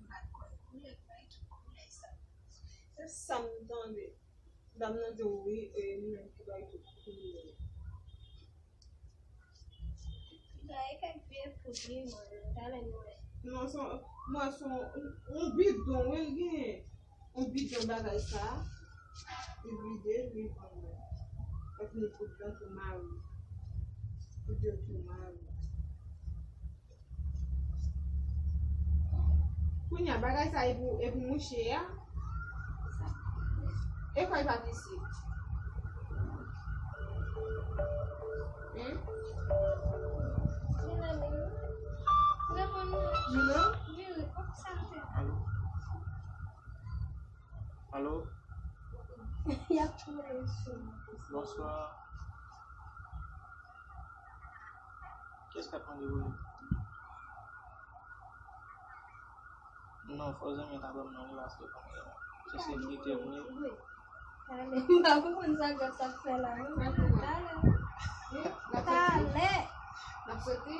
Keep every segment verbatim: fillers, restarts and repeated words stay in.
M pa t konn koulè, bay tout koulè sa. Se sa m tande. Dam nan di w wi, e li menm ki bay tout koulè. Li bay kèk vye poud wi, mwen, talè nou wè. Non, se yon, mwen se yon, yon bidon wi l genyen. Yon bidon bagay sa. Li vide, li vann mwen. Epi poud lan tou mare. Poud yo tou mare. Kounye a, bagay sa e pou, e pou mouche a? E fòy pa vise? Hein? Alo? Alo? Bonswa. Kiyès k ap mande w? Non, fò zanmi an ta ban m non li paske se sekirite m ye. M pa konprann sa Grèf t ap fè la non. Talè. Talè. N ap soti?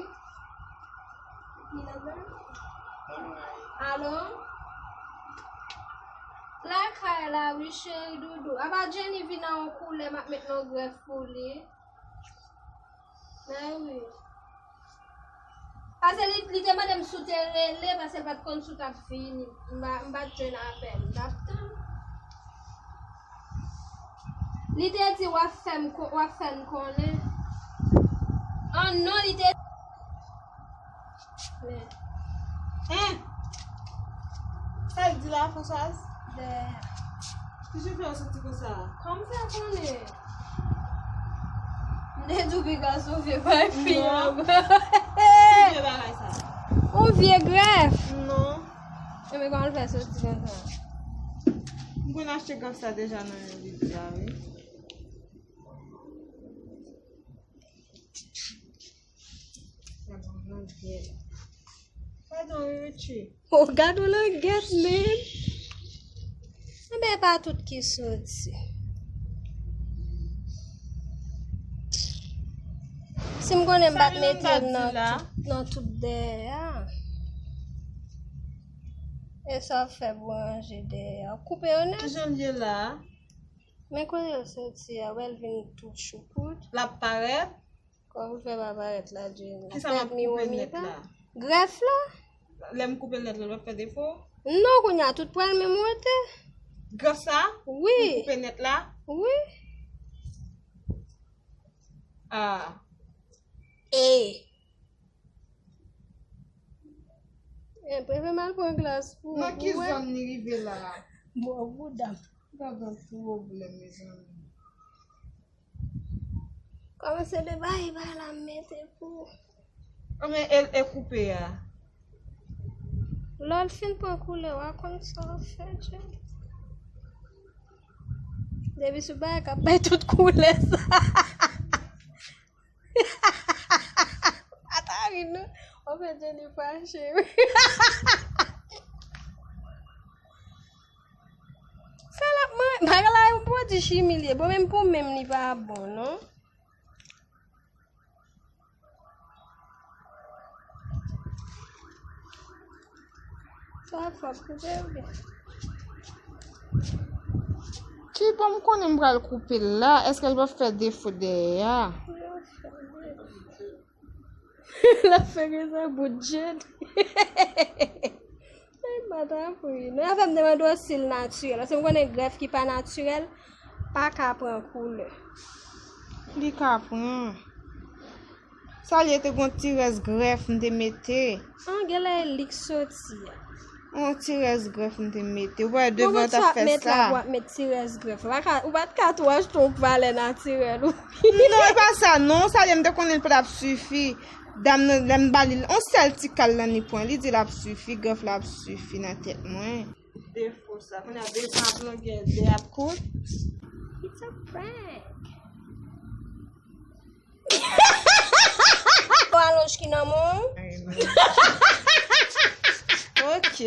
Alo? Lakay la wi cheri doudou. Apa Jenny vin a yon koulè m ap met nan yon Grèf pou li. Mèwi. Paske li, li te mande m si w te rele, paske l pa t konn si w t ap vini. M pa, m pa t jwenn apèl. M t ap tann. Li te di w ap fè m ko-, w ap fè n konnen. An non, li te. Men. Hein? Sa l di la, Françoise? Dèyè. Kisa fè w santi konsa? Kòman w fè konnen? M te di w piga se yon vye bagay fi an. Non. Ki vye bagay sa? Yon vye Grèf. Non. Ebyen kòman l fè soti konsa? M konn achte Grèf sa deja nan yon liv la, wi. Gadon, Richie. Oh, gadon langèt, men. Enben, pa tout ki soti. Si m konnen m pa t mete l nan tout, nan tout dèyè a. E sa w ap fè pou ranje dèyè a. Koupe yo nèt. Kijan l ye la a? Men kote l soti a, wè l vin tou choukout. L ap parèt. Kòman pou l fè pa parèt la, Jenny? Kisa m ap koupe nèt la? Grèf la? Lè m koupe nèt la, l p ap fè defo? Non, kounye a, tout pral menm wote. Grèf sa? Wi. Ou koupe nèt la? Wi. Ah. E. E, prefere m al pran glas pou ou. Nan ki zòn li rive la? Bò bouda m. Gade yon pwoblèm, mezanmi. Kòmanse de bay bay la m mete pou ou. Anben, e, e koupe a? Lè w fin pran koulè, w a konn sa w ap fè, Jenny. Depi sou bagay k ap bay tout koulè sa. Pa ta ri non. Ou fè Jenny fache wi. Sa l ap man-, bagay la yon pwodui chimi li ye. Bon, menm pou menm li pa bon non. Sa fòt, koupe ou byen? Ki bò m konnen m pral koupe l la? Èske l p ap fè defo dèyè a? L ap fè gen sa bout jèn. Ay, madanm, wi. Nou, afè m te mande w si l natirèl. Paske m konnen grèf ki pa natirèl, pa ka pran koulè. Li ka pran. Sa l ye, te gon ti rès grèf m te mete. An, genlè e li k soti a. On ti rès grèf m te mete. Ou wè, devan ta fè sa. Ou ap met ti rès grèf la. Ou pa t ka tou achte yon valè natirèl ou. Non, e pa sa, non. Sa l ye, m te konnen l pa t ap sifi. Dam nan, lè m ba li, on sèl ti kal nan li pran. Li di l ap sifi, grèf la ap sifi nan tèt mwen. Defo sa. Kounye a, bezwen ap longe, de ap kout. It's a prank. Ou alonj ki nan men w? Ok.